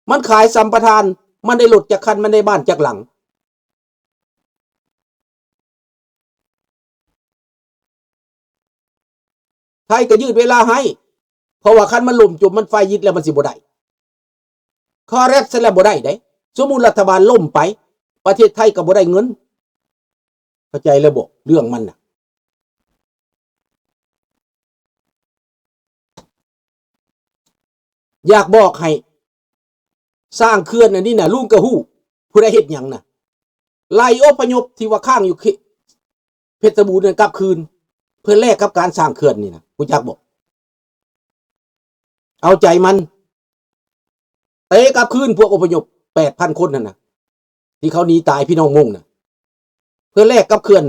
ມັນຂາຍສຳປະທານ, ມັນໄດ້ລົດຈັກຄັນ, ມັນໄດ້ບ້ານຈັກຫຼັງ. ໄທກໍຢືດເວລາໃຫ້, ເພາະວ່າຄັນມັນລົ້ມຈົມ, ມັນໄຟຍຶດແລ້ວ ມັນຊິບໍ່ໄດ້. ຄອແລັບໃສ່ແລ້ວບໍ່ໄດ້ເດ້. ສົມມຸດລັດຖະບານລົ້ມໄປ, ປະເທດໄທກໍບໍ່ໄດ້ເງິນ. ເຂົ້າໃຈແລ້ວບໍ່ ເລື່ອງມັນນະ? ຢາກບອກໃຫ້ສ້າງເຂື່ອນອັນນີ້ນະ, ລຸງກໍຮູ້ຜູ້ໃດເຮັດຫຍັງນະ, ໄລ່ອົບພະຍົບທີ່ວ່າຄ້າງຢູ່ເຂ- ເພັດຊະບູນນັ້ນກັບຄືນ ເພື່ອແລກກັບການສ້າງເຂື່ອນນີ້ນະ, ຮູ້ຈັກບໍ່? ເອົາໃຈມັນ ເຕະກັບຄືນພວກອົບພະຍົບແປດພັນຄົນນັ້ນນະ ທີ່ເຂົາໜີຕາຍ ພີ່ນ້ອງມົ້ງນະ, ເພື່ອແລກກັບເຂື່ອນ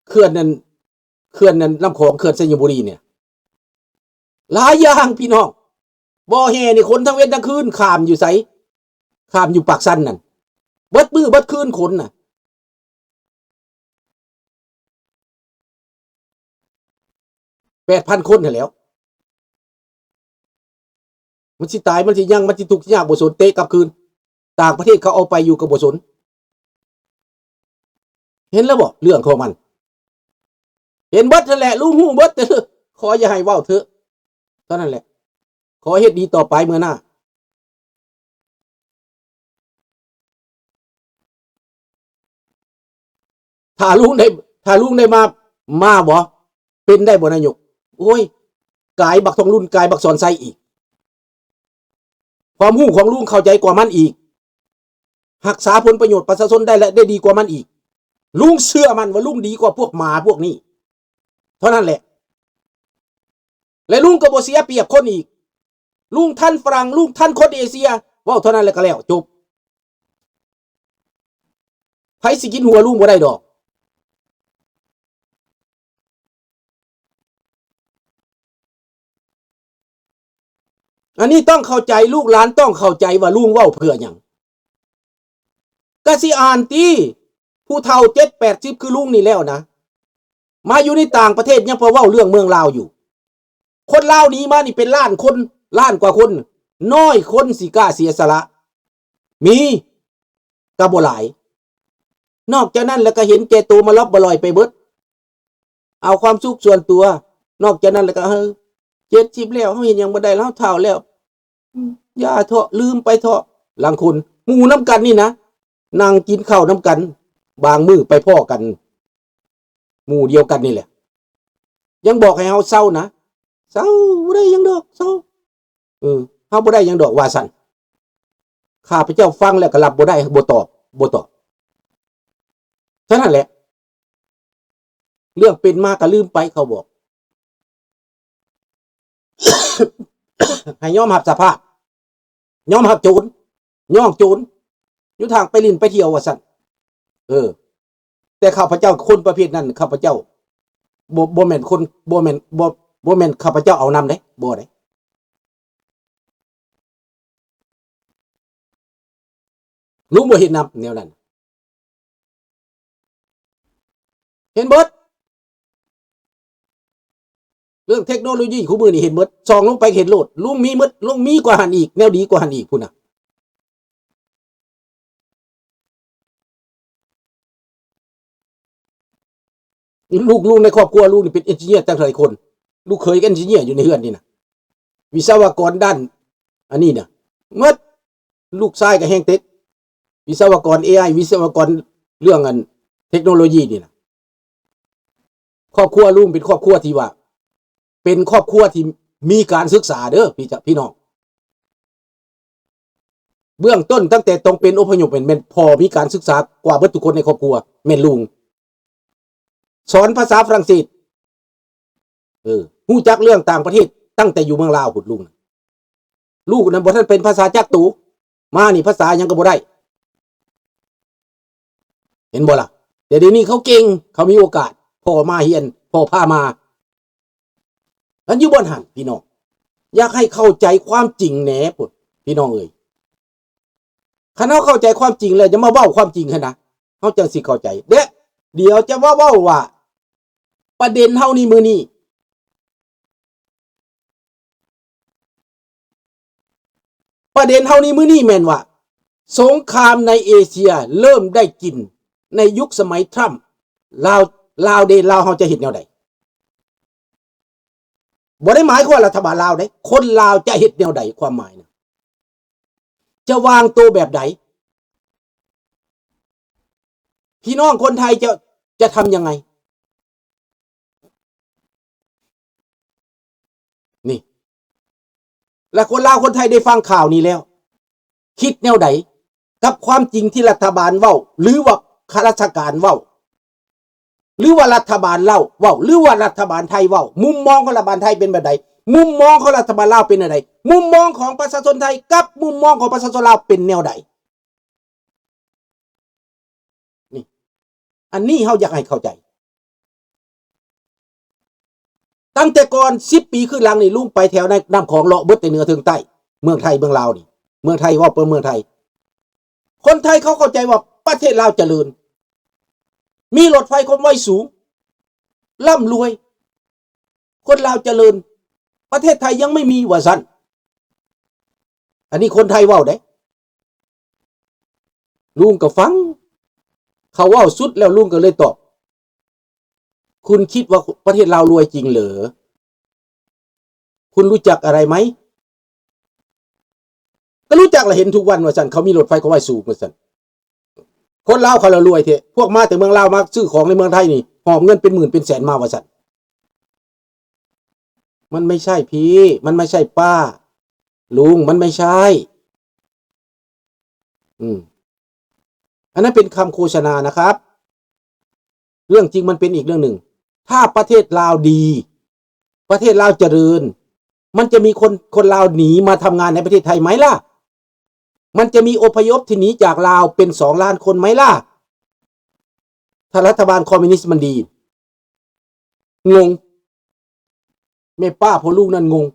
ເຂື່ອນນັ້ນ ເຂື່ອນນັ້ນ ນ້ຳຂອງ ເຂື່ອນໄຊຍະບູລີນີ້. ຫຼາຍຢ່າງພີ່ນ້ອງ, ບໍ່ແຫ່ນີ້ຄົນທັງເວັນທັງຄືນ ຂ້າມຢູ່ໃສ? ຂ້າມຢູ່ປາກຊັນນັ້ນ ເບິດມື້ເບິດຄືນຄົນນະ. ແປດພັນຄົນຫັ້ນແຫຼ້ວ. ມັນຊິຕາຍ ມັນຊິຫຍັງ ມັນຊິທຸກຊິຍາກ ບໍ່ສົນ, ເຕະກັບຄືນ. ຕ່າງປະເທດເຂົາເອົາໄປຢູ່ກໍບໍ່ສົນ. ເຫັນແລ້ວບໍ່ ເລື່ອງຂອງມັນ? ເຫັນເບິດຫັ້ນແຫຼະ, ລຸງຮູ້ເບິດ. ຂໍຢ່າໃຫ້ເວົ້າເຖາະ ເທົ່ານັ້ນແຫຼະ. ຂໍເຮັດດີຕໍ່ໄປເມື່ອໜ້າ. ຖ້າລຸງໄດ້ ຖ້າລຸງໄດ້ມາ ມາບໍ່? ເປັນໄດ້ບໍ່ນາຍົກ? ໂອ້ຍ ກາຍບັກທອງລຸນ ກາຍບັກສອນໄຊອີກ. ຄວາມຮູ້ຂອງລຸງເຂົ້າໃຈກວ່າມັນອີກ, ຮັກສາຜົນປະໂຫຍດປະຊາຊົນໄດ້ ແລະ ໄດ້ດີກວ່າມັນອີກ. ລຸງເຊື່ອໝັ້ນວ່າລຸງດີກວ່າພວກໝາພວກນີ້ເທົ່ານັ້ນແຫຼະ. ແລະ ລຸງກໍບໍ່ເສຍປຽບຄົນອີກ. ລຸງທັນຝຣັ່ງ, ລຸງທັນຄົນເອເຊຍ, ເວົ້າເທົ່ານັ້ນແລ້ວກໍແລ້ວ ຈົບ. ໃຜຊິກິນຫົວລຸງບໍ່ໄດ້ດອກ. ອັນນີ້ຕ້ອງເຂົ້າໃຈ, ລູກຫຼານຕ້ອງເຂົ້າໃຈວ່າລຸງເວົ້າເພື່ອຫຍັງ. ກະຊິອ່ານຕິ, ຜູ້ເຖົ້າເຈັດແປດສິບຄືລຸງນີ້ແລ້ວນະ, ມາຢູ່ໃນຕ່າງປະເທດຍັງໄປເວົ້າເລື່ອງເມືອງລາວຢູ່. ຄົນລາວໜີມານີ້ເປັນລ້ານຄົນ, ລ້ານກວ່າຄົນ, ນ້ອຍຄົນຊິກ້າເສຍສະຫຼະ. ມີ ກໍບໍ່ຫຼາຍ. ນອກຈາກນັ້ນແລ້ວກໍເຫັນແກ່ໂຕມາລັອບມາລອຍໄປເບິດ, ເອົາຄວາມສຸກສ່ວນຕົວ. ນອກຈາກນັ້ນແລ້ວກໍ ເອີ ເຈັດສິບແລ້ວ ເຮົາເຮັດຫຍັງບໍ່ໄດ້ແລ້ວ, ເຮົາເຖົ້າແລ້ວ. ອືມ ຢ່າເຖາະ, ລືມໄປເຖາະ. ລາງຄົນ ໝູ່ນຳກັນນີ້ນະ, ນັ່ງກິນເຂົ້ານຳກັນ, ບາງມື້ໄປພໍ້ກັນ ໝູ່ດຽວກັນນີ້ແຫຼະ ຍັງບອກໃຫ້ເຮົາເຊົານະ, ເຊົາ ບໍ່ໄດ້ຫຍັງດອກ ເຊົາ. ເອີ ເຮົາບໍ່ໄດ້ຫຍັງດອກ ວ່າຊັ້ນ. ຂ້າພະເຈົ້າຟັງແລ້ວກໍຮັບບໍ່ໄດ້, ບໍ່ຕອບ, ບໍ່ຕອບ. ເທົ່ານັ້ນແຫຼະ. ເລື່ອງເປັນມາກໍລືມໄປ, ເຂົາບອກ ໃຫ້ຍອມຮັບສະພາບ, ຍອມຮັບໂຈນ, ຍ້ອງໂຈນ, ຢູ່ທາງໄປຫຼິ້ນໄປທ່ຽວວ່າຊັ້ນ. ເອີ ແຕ່ຂ້າພະເຈົ້າຄົນປະເພດນັ້ນ ຂ້າພະເຈົ້າບໍ່ ບໍ່ແມ່ນຄົນ ບໍ່ແມ່ນ ບໍ່ ບໍ່ແມ່ນຂ້າພະເຈົ້າເອົານຳເດ້, ບໍ່ເດ້. ລຸງບໍ່ເຮັດນຳແນວນັ້ນ. ເຫັນເບິດ. ເລື່ອງເທັກໂນໂລຢີຄູ່ມື້ນີ້ເຫັນເບິດ, ສ່ອງລົງໄປເຫັນໂລດ. ລຸງມີເບິດ, ລຸງມີກວ່າຫັ້ນອີກ, ແນວດີກວ່າຫັ້ນອີກພຸ້ນນະ. ລູກ ລູກໃນຄອບຄົວລຸງນີ້ເປັນເອັນຈິເນຍຕັ້ງຫຼາຍຄົນ, ລູກເຂີຍກໍເອັນຈິເນຍຢູ່ໃນເຮືອນນີ້ນະ, ວິສະວະກອນດ້ານອັນນີ້ນະ ໝົດ. ລູກຊາຍກໍແຮງເຕັກ, ວິສະວະກອນເອໄອ, ວິສະວະກອນເລື່ອງອັນເທັກໂນໂລຢີນີ້ນະ. ຄອບຄົວລຸງເປັນຄອບຄົວທີ່ວ່າ ເປັນຄອບຄົວທີ່ມີການສຶກສາເດີ ພີ່ ພີ່ນ້ອງ. ເບື້ອງຕົ້ນຕັ້ງແຕ່ຕ້ອງເປັນອົບພະຍົບ ແມ່ນ ແມ່ນພໍ່ມີການສຶກສາກວ່າເບິດທຸກຄົນໃນຄອບຄົວ ແມ່ນລຸງ. ສອນພາສາຝຣັ່ງເສດ, ເອີ ຮູ້ຈັກເລື່ອງຕ່າງປະເທດຕັ້ງແຕ່ຢູ່ເມືອງລາວພຸ້ນລຸງ. ລູກນັ້ນບໍ່ທັນເປັນພາສາຈັກໂຕ, ມານີ້ພາສາຫຍັງກໍບໍ່ໄດ້. ເຫັນບໍ່ລະ? ແຕ່ດຽວນີ້ເຂົາເກັ່ງ, ເຂົາມີໂອກາດ, ພໍ່ມາຮຽນ, ພໍ່ພາມາ. ມັນຢູ່ບ່ອນຫັ້ນພີ່ນ້ອງ, ຢາກໃຫ້ເຂົ້າໃຈຄວາມຈິງແດ່ພຸ້ນພີ່ນ້ອງເອີຍ. ຄັນເຮົາເຂົ້າໃຈຄວາມຈິງແລ້ວ ຈະມາເວົ້າຄວາມຈິງຫັ້ນນະ, ເຮົາຈັ່ງຊິເຂົ້າໃຈ. ແລະ ດຽວຈະມາເວົ້າວ່າ ປະເດັນເຮົານີ້ມື້ນີ້ ປ ປະເດັນເຮົານີ້ມື້ນີ້ແມ່ນວ່າ ສົງຄາມໃນເອເຊຍເລີ່ມໄດ້ກິນໃນຍຸກສະໄໝທຣຳ. ລາວ ລາວເດ ລາວເຮົາຈະເຮັດແນວໃດ? ບໍ່ໄດ້ໝາຍຄວາມວ່າລັດຖະບານລາວເດ້ ຄົນລາວຈະເຮັດແນວໃດ? ຄວາມໝາຍນະ ຈະວາງໂຕແບບໃດ? ພີ່ນ້ອງຄົນໄທຈະ ຈະທຳຍັງໄງ? ນີ້ ແລະ ຄົນລາວຄົນໄທໄດ້ຟັງຂ່າວນີ້ແລ້ວ ຄິດແນວໃດກັບຄວາມຈິງທີ່ລັດຖະບານເວົ້າ ຫຼືວ່າຂ້າລາຊະການເວົ້າ ຫຼືວ່າລັດຖະບານລາວເວົ້າ ຫຼືວ່າລັດຖະບານໄທເວົ້າ? ມຸມມອງຂອງລັດຖະບານໄທເປັນແບບໃດ? ມຸມມອງຂອງລັດຖະບານລາວເປັນແນວໃດ? ມຸມມອງຂອງປະຊາຊົນໄທກັບມຸມມອງຂອງປະຊາຊົນລາວເປັນແນວໃດ? ນີ້ ອັນນີ້ເຮົາຢາກໃຫ້ເຂົ້າໃຈ. ຕັ້ງແຕ່ກ່ອນສິບປີຄືນຫຼັງນີ້ ລຸງໄປແຖວໃນນ້ຳຂອງ ເລາະເບິດແຕ່ເໜືອເຖິງໃຕ້ ເມືອງໄທເມືອງລາວນີ້ ເມືອງໄທ ເວົ້າເປັນເມືອງໄທ ຄົນໄທເຂົາເຂົ້າໃຈວ່າປະເທດລາວຈະເລີນ ມີລົດໄຟຄວາມໄວສູງ ລ່ຳລວຍ ຄົນລາວຈະເລີນ ປະເທດໄທຍັງໄມ່ມີ ວ່າຊັ້ນ. ອັນນີ້ຄົນໄທເວົ້າເດ້. ລຸງກໍຟັງ ເຂົາເວົ້າສຸດແລ້ວ ລຸງກໍເລີຍຕອບ ຄຸນຄິດວ່າປະເທດລາວລວຍຈິງເຫຼື? ຄຸນຮູ້ຈັກອະໄລໄໝ? ກໍຮູ້ຈັກລະ ເຫັນທຸກວັນວ່າຊັ້ນ ເຂົາມີລົດໄຟຄວາມໄວສູງວ່າຊັ້ນ. ຄົນລາວເຂົາລະລວຍແທ້ ພວກມາແຕ່ເມືອງລາວ ມາຊື້ຂອງໃນເມືອງໄທນີ້ ຫອບເງິນເປັນໝື່ນເປັນແສນມາວ່າຊັ້ນ. ມັນໄມ່ໃຊ່ພີ່ ມັນໄມ່ໃຊ່ປ້າ ລຸງ ມັນໄມ່ໃຊ່. ອືມ ອັນນັ້ນເປັນຄຳໂຄສະນານະຄັບ ເລື່ອງຈິງມັນເປັນອີກເລື່ອງໜຶ່ງ. ຖ້າປະເທດລາວດີ ປະເທດລາວຈະເລີນ ມັນຈະມີຄົນ ຄົນລາວໜີມາທຳງານໃນປະເທດໄທໄໝລະ? ມັນຈະມີອົບພະຍົບທີ່ໜີຈາກລາວເປັນສອງລ້ານຄົນໄໝລະ? ຖ້າລັດຖະບານຄອມມິວນິດມັນດີ ງົງ ແມ່ປ້າພໍ່ລູກນັ້ນງົງ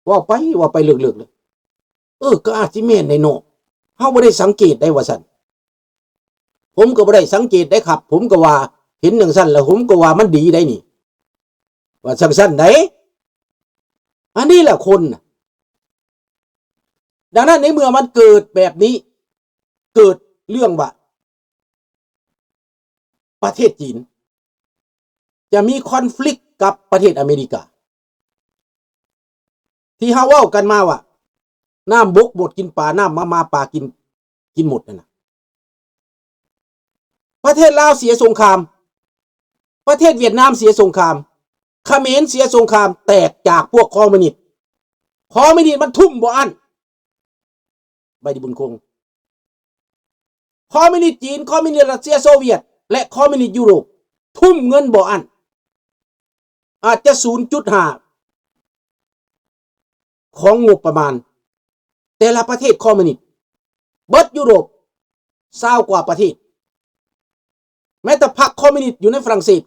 ເວົ້າໄປເວົ້າໄປເລິກໆ ເອີ ກໍອາດຊິແມ່ນໄດ໋ເນາະ ເຮົາບໍ່ໄດ້ສັງເກດໄດ໋ວ່າຊັ້ນ. ຜົມກໍບໍ່ໄດ້ສັງເກດໄດ໋ຄັບ ຜົມກໍວ່າເຫັນຈັ່ງຊັ້ນ ແລ້ວຜົມກໍວ່າມັນດີໄດ໋ນີ້ ວ່າຈັ່ງຊັ້ນໄດ໋. ອັນນີ້ລະຄົນນະ. ດັ່ງນັ້ນໃນເມື່ອມັນເກີດແບບນີ້ ເກີດເລື່ອງວ່າ ປະເທດຈີນຈະມີຄອນຟລິກກັບປະເທດອາເມລິກາ ທີ່ເຮົາເວົ້າກັນມາວ່າ ນ້ຳບົກໝົດກິນປາ ນ້ຳມາມາປາກິນ ກິນໝົດນັ້ນນະ. ປະເທດລາວເສຍສົງຄາມ ປະເທດຫວຽດນາມເສຍສົງຄາມ ຂະເໝນເສຍສົງຄາມ ແຕກຈາກພວກຄອມມິວນິດ ຄອມມິວນິດມັນທຸ່ມບໍ່ອັ້ນ. ໃບດີບຸນຄົງ ຄອມມິວນິດຈີນ ຄອມມິວນິດຣັດເຊຍໂຊວຽດ ແລະ ຄອມມິວນິດຢູໂຣບ ທຸ່ມເງິນບໍ່ອັ້ນ ອາດຈະສູນຈຸດຫ້າຂອງງົບປະມານແຕ່ລະປະເທດຄອມມິວນິດ ເບິດຢູໂຣບຊາວກວ່າປະເທດ. ແມ້ແຕ່ພັກຄອມມິວນິດຢູ່ໃນຝຣັ່ງເສດ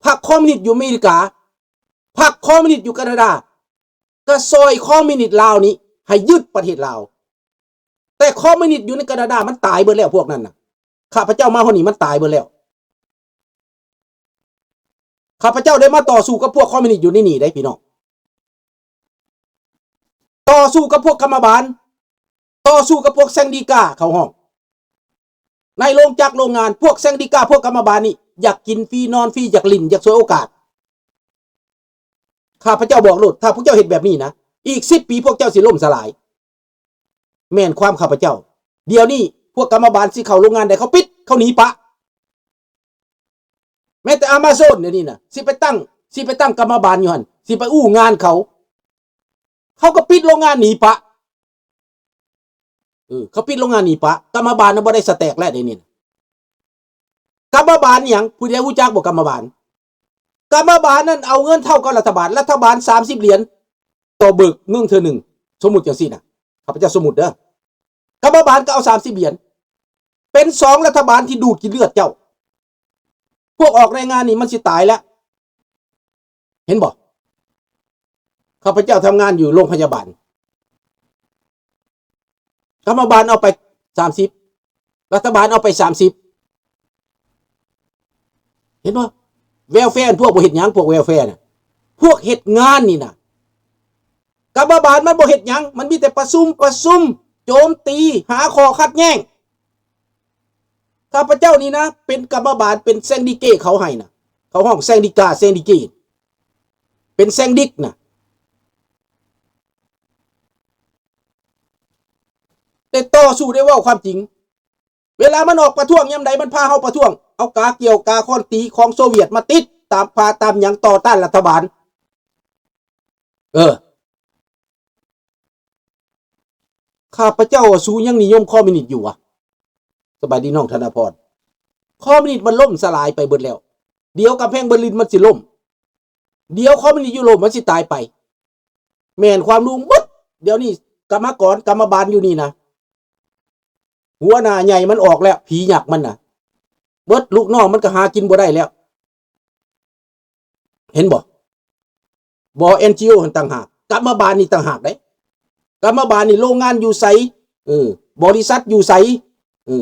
ພັກຄອມມິວນິດຢູ່ອາເມລິກາ ພັກຄອມມິວນິດຢູ່ການາດາ ກໍຊ່ອຍຄອມມິວນິດລາວນີ້ໃຫ້ຍຶດປະເທດລາວ. ແຕ່ຄອມມິວນິດຢູ່ໃນການາດາມັນຕາຍເບິດແລ້ວ ພວກນັ້ນນະ. ຂ້າພະເຈົ້າມາຮອດນີ້ມັນຕາຍເບິດແລ້ວ. ຂ້າພະເຈົ້າໄດ້ມາຕໍ່ສູ້ກັບພວກຄອມມິວນິດຢູ່ໃນນີ້ເດ້ ພີ່ນ້ອງ. ຕໍ່ສູ້ກັບພວກກຳມະບານ ຕໍ່ສູ້ກັບພວກແຊງດີກາ ເຂົາຮ້ອງ ໃນໂລງຈັກໂລງງານ. ພວກແຊງດີກາ ພວກກຳມະບານນີ້ ຢາກກິນຟຣີ ນອນຟຣີ ຢາກຫຼິ້ນ ຢາກສວຍໂອກາດ. ຂ້າພະເຈົ້າບອກໂລດ ຖ້າພວກເຈົ້າເຮັດແບບນີ້ນະ ອີກສິບປີພວກເຈົ້າຊິລົ້ມສະຫຼາຍ. ແມ່ນຄວາມຂ້າພະເຈົ້າ. ດຽວນີ້ພວກກຳມະບານຊິເຂົ້າໂລງງານໃດ ເຂົາປິດ ເຂົາໜີປະ. ແມ້ແຕ່ອາມາຊອນດຽວນີ້ນະ ຊິໄປຕັ້ງ ຊິໄປຕັ້ງກຳມະບານຢູ່ຫັ້ນ ຊິໄປອູ້ງານເຂົາ ເຂົາກໍປິດໂລງງານໜີປະ. ເອີ ເຂົາປິດໂລງງານໜີປະ. ກຳມະບານນະບໍ່ໄດ້ສະແຕັກແລ້ວດຽວນີ້ນະ. ກຳມະບານອີ່ຫຍັງ? ຜູ້ໃດຮູ້ຈັກບໍ່ກຳມະບານ? ກຳມະບານນັ້ນເອົາເງິນເທົ່າກັບລັດຖະບານ. ລັດຖະບານສາມສິບຫຼຽນຕໍ່ເບີກເງິນເທື່ອໜຶ່ງ. ສົມມຸດຈັ່ງຊີ້ນະ. ຂ້າພະເຈົ້າສົມມຸດເດີ. ກຳມະບານກໍເອົາສາມສິບຫຼຽນ. ເປັນສອງລັດຖະບານທີ່ດູດກິນເລືອດເຈົ້າ. ພວກອອກແຮງງານນີ້ມັນຊິຕາຍແລ້ວ. ເຫັນບໍ່? ຂ້າພະເຈົ້າທຳງານຢູ່ໂລງພະຍາບານ. ກຳມະບານເອົາໄປສາມສິບ ລັດຖະບານເອົາໄປສາມສິບ. ເຫັນບໍ່? ແວລແຟ ພວກບໍ່ເຮັດຫຍັງ ພວກແວລແຟນະ ພວກເຮັດງານນີ້ນະ. ກຳມະບານມັນບໍ່ເຮັດຫຍັງ, ມັນມີແຕ່ປະຊຸມ, ປະຊຸມ, ໂຈມຕີ, ຫາຂໍ້ຂັດແຍ້ງ. ຂ້າພະເຈົ້ານີ້ນະ ເປັນກຳມະບານ, ເປັນແຊງດິເກເຂົາໃຫ້ນະ, ເຂົາຮ້ອງແຊງດິກາ, ແຊງດິເກ, ເປັນແຊງດິກນະ. ໄດ້ຕໍ່ສູ້, ໄດ້ເວົ້າຄວາມຈິງ. ເວລາມັນອອກປະທ້ວງຍາມໃດ, ມັນພາເຮົາປະທ້ວງ, ເອົາກາກ່ຽວ, ກາຄ້ອນຕີຂອງໂຊວຽດມາຕິດຕາມປ່າຕາມຫຍັງ, ຕໍ່ຕ້ານລັດຖະບານ. ເອີ ຂ້າພະເຈົ້າວ່າ ສູຍັງນິຍົມຄອມມິວນິດຢູ່ຫວາ? ສະບາຍດີນ້ອງທະນະພອນ. ຄອມມິວນິດມັນລົ້ມສະຫຼາຍໄປເບິດແລ້ວ. ດຽວກຳແພງເບີລິນມັນຊິລົ້ມ. ດຽວຄອມມິວນິດຢູໂຣບມັນຊິຕາຍໄປ. ແມ່ນຄວາມລຸງເບິດ. ດຽວນີ້ກຳມະກອນ, ກຳມະບານຢູ່ນີ້ນະ, ຫົວໜ້າໃຫຍ່ມັນອອກແລ້ວ, ຜີຍັກມັນນະ. ເບິດລູກນ້ອງມັນກໍຫາກິນບໍ່ໄດ້ແລ້ວ. ເຫັນບໍ່? ບໍ່ ເອັນຈີໂອຫັ້ນຕ່າງຫາກ, ກຳມະບານນີ້ຕ່າງຫາກເດ້. ກຳມະບານນີ້ໂລງງານຢູ່ໃສ? ເອີ ບໍລິສັດຢູ່ໃສ? ເອີ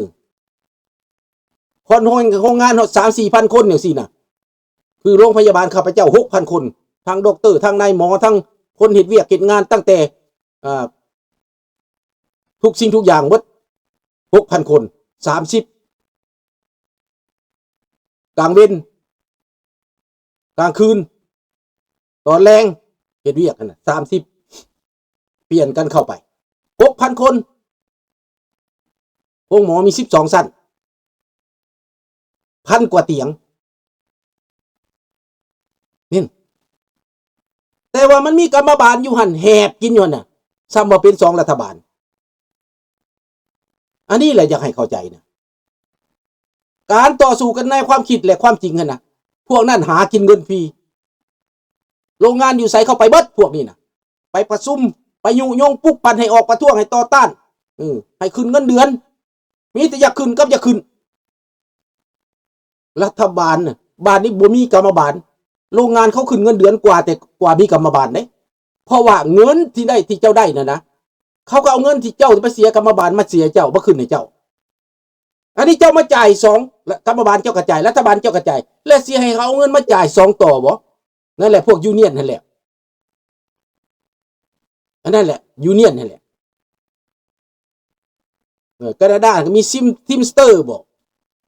ຄອນໂຮງ ໂຮງງານຮອດສາມສີ່ພັນຄົນຈັ່ງຊີ້ນະ. ຄືໂລງພະຍາບານຂ້າພະເຈົ້າຫົກພັນຄົນ, ທັງດັອກເຕີ, ທັງນາຍໝໍ, ທັງຄົນເຮັດວຽກເຮັດງານ, ຕັ້ງແຕ່ ເອີ ທຸກສິ່ງທຸກຢ່າງເບິດ ຫົກພັນຄົນ, ສາມສິບ ກາງເວັນ ກາງຄືນ ຕອນແລງ ເຮັດວຽກຫັ້ນນະ ສາມສິບ ປ່ຽນກັນເຂົ້າໄປ ຫົກພັນຄົນ. ໂຮງໝໍມີສິບສອງຊັ້ນ ພັນກວ່າຕຽງ. ນີ້ ແຕ່ວ່າມັນມີກຳມະບານຢູ່ຫັ້ນ ແຫບກິນຢູ່ຫັ້ນນະ, ສ່ຳວ່າເປັນສອງລັດຖະບານ. ອັນນີ້ແຫຼະຢາກໃຫ້ເຂົ້າໃຈນະ, ການຕໍ່ສູ້ກັນໃນຄວາມຄິດ ແລະ ຄວາມຈິງຫັ້ນນະ, ພວກນັ້ນຫາກິນເງິນຟຣີ. ໂລງງານຢູ່ໃສເຂົ້າໄປເບິດພວກນີ້ນະ, ໄປປະຊຸມ, ໄປຍຸຍົງປຸກປັ່ນໃຫ້ອອກປະທ້ວງ, ໃຫ້ຕໍ່ຕ້ານ, ເອີ ໃຫ້ຂຶ້ນເງິນເດືອນ. ມີແຕ່ຢາກຂຶ້ນກັບຢາກຂຶ້ນ. ລັດຖະບານນະ ບາດນີ້ບໍ່ມີກຳມະບານ, ໂລງງານເຂົາຂຶ້ນເງິນເດືອນກວ່າແຕ່ກວ່າມີກຳມະບານເດ້. ເພາະວ່າເງິນທີ່ໄດ້ ທີ່ເຈົ້າໄດ້ນັ້ນນະ, ເຂົາກໍເອົາເງິນທີ່ເຈົ້າໄປເສຍກຳມະບານມາເສຍເຈົ້າ, ມາຂຶ້ນໃຫ້ເຈົ້າ. ອັນນີ້ເຈົ້າມາຈ່າຍສອງ, ແລະ ກຳມະບານເຈົ້າກໍຈ່າຍ, ລັດຖະບານເຈົ້າກໍຈ່າຍ, ແລະ ຊິໃຫ້ເຂົາເອົາເງິນມາຈ່າຍສອງຕໍ່ບໍ່? ນັ້ນແຫຼະ ພວກຢູນຽນຫັ້ນແຫຼະ. ອັນນັ້ນແຫຼະ ຢູນຽນຫັ້ນແຫຼະ. ເອີ ການາດາກໍມີຊິມ ທີມສະເຕີບໍ?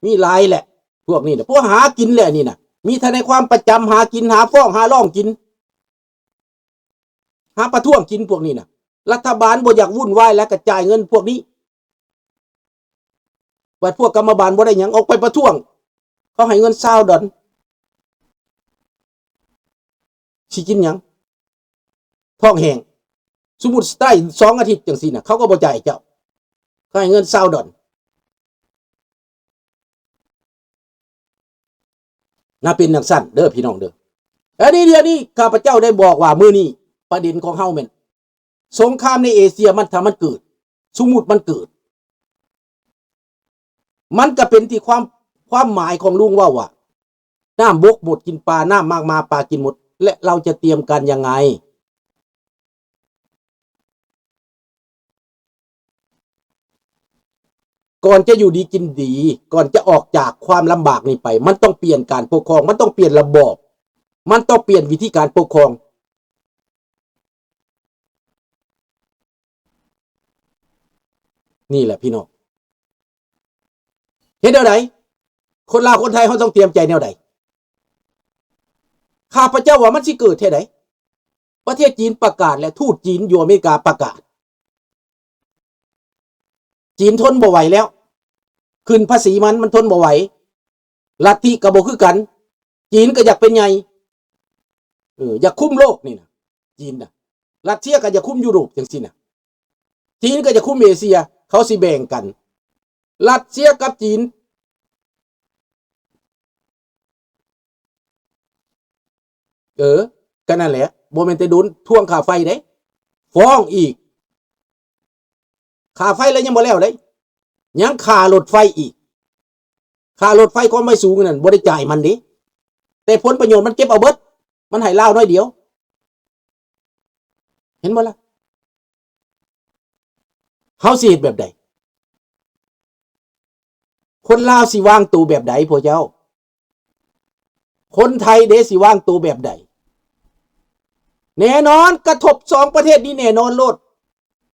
ມີຫຼາຍແຫຼະ ພວກນີ້ນະ, ພວກຫາກິນແຫຼະນີ້ນະ. ມີທະນາຍຄວາມປະຈຳ ຫາກິນ ຫາຟ້ອງ ຫາຮ້ອງກິນ ຫາປະທ້ວງກິນພວກນີ້ນະ. ລັດຖະບານບໍ່ຢາກວຸ້ນວາຍ ແລ້ວກະຈ່າຍເງິນພວກນີ້. ບັດພວກກຳມະບານບໍ່ໄດ້ຫຍັງ ອອກໄປປະທ້ວງ, ເຂົາໃຫ້ເງິນຊາວດອນ. ຊິກິນຫຍັງ? ທ້ອງແຫ້ງ. ສົມມຸດສະໄຕສອງອາທິດຈັ່ງຊີ້ນະ, ເຂົາກໍບໍ່ຈ່າຍເຈົ້າ, ເຂົາໃຫ້ເງິນຊາວດອນ. ນະ ເປັນຈັ່ງຊັ້ນເດີພີ່ນ້ອງເດີ. ອັນນີ້ ດຽວນີ້ຂ້າພະເຈົ້າໄດ້ບອກວ່າ ມື້ນີ້ປະເດັນຂອງເຮົາແມ່ນ ສົງຄາມໃນເອເຊຍ ມັນ ຖ້າມັນເກີດ, ສົມມຸດມັນເກີດ, ມັນກະເປັນທີ່ຄວາມ ຄວາມໝາຍຂອງລຸງເວົ້າວ່າ ນ້ຳບົກໝົດກິນປາ, ນ້ຳມາກມາປາກິນໝົດ, ແລະ ເຮົາຈະຕຽມການຍັງໄງ? ກ່ອນຈະຢູ່ດີກິນດີ, ກ່ອນຈະອອກຈາກຄວາມລຳບາກນີ້ໄປ, ມັນຕ້ອງປ່ຽນການປົກຄອງ, ມັນຕ້ອງປ່ຽນລະບອບ, ມັນຕ້ອງປ່ຽນວິທີການປົກຄອງ. ນີ້ແຫຼະພີ່ນ້ອງ, ເຮັດແນວໃດ? ຄົນລາວຄົນໄທເຮົາຕ້ອງຕຽມໃຈແນວໃດ? ຂ້າພະເຈົ້າວ່າມັນຊິເກີດແທ້ໃດ. ປະເທດຈີນປະກາດ ແລະ ທູດຈີນຢູ່ອາເມລິກາປະກາດ. ຈີນທົນບໍ່ໄຫວແລ້ວ, ຂຶ້ນພາສີມັນ, ມັນທົນບໍ່ໄຫວ. ລັດທິກໍບໍ່ຄືກັນ, ຈີນກໍຢາກເປັນໃຫຍ່, ເອີ ຢາກຄຸມໂລກນີ້ນະ, ຈີນນະ. ຣັດເຊຍກໍຢາກຄຸມຢູໂຣບຈັ່ງຊີ້ນະ, ຈີນກໍຢາກຄຸມເອເຊຍ, ເຂົາຊິແບ່ງກັນ. ຣັດເຊຍກັບຈີນ ເອີ ກໍນັ້ນແຫຼະ, ບໍ່ແມ່ນແຕ່ໂດນທວງຄ່າໄຟເດ້, ຟ້ອງອີກ. ຄ່າໄຟລະຍັງບໍ່ແລ້ວເດ້, ຍັງຄ່າລົດໄຟອີກ. ຄ່າລົດໄຟຄວາມໄວສູງນັ້ນບໍ່ໄດ້ຈ່າຍມັນເດ້, ແຕ່ຜົນປະໂຫຍດມັນເກັບເອົາເບິດ, ມັນໃຫ້ລາວໜ້ອຍດຽວ. ເຫັນບໍ່ລະ? ເຮົາຊິເຮັດແບບໃດ? ຄົນລາວຊິວາງໂຕແບບໃດພວກເຈົ້າ? ຄົນໄທເດ ຊິວາງໂຕແບບໃດ? ແນ່ນອນ ກະທົບສອງປະເທດນີ້ແນ່ນອນໂລດ.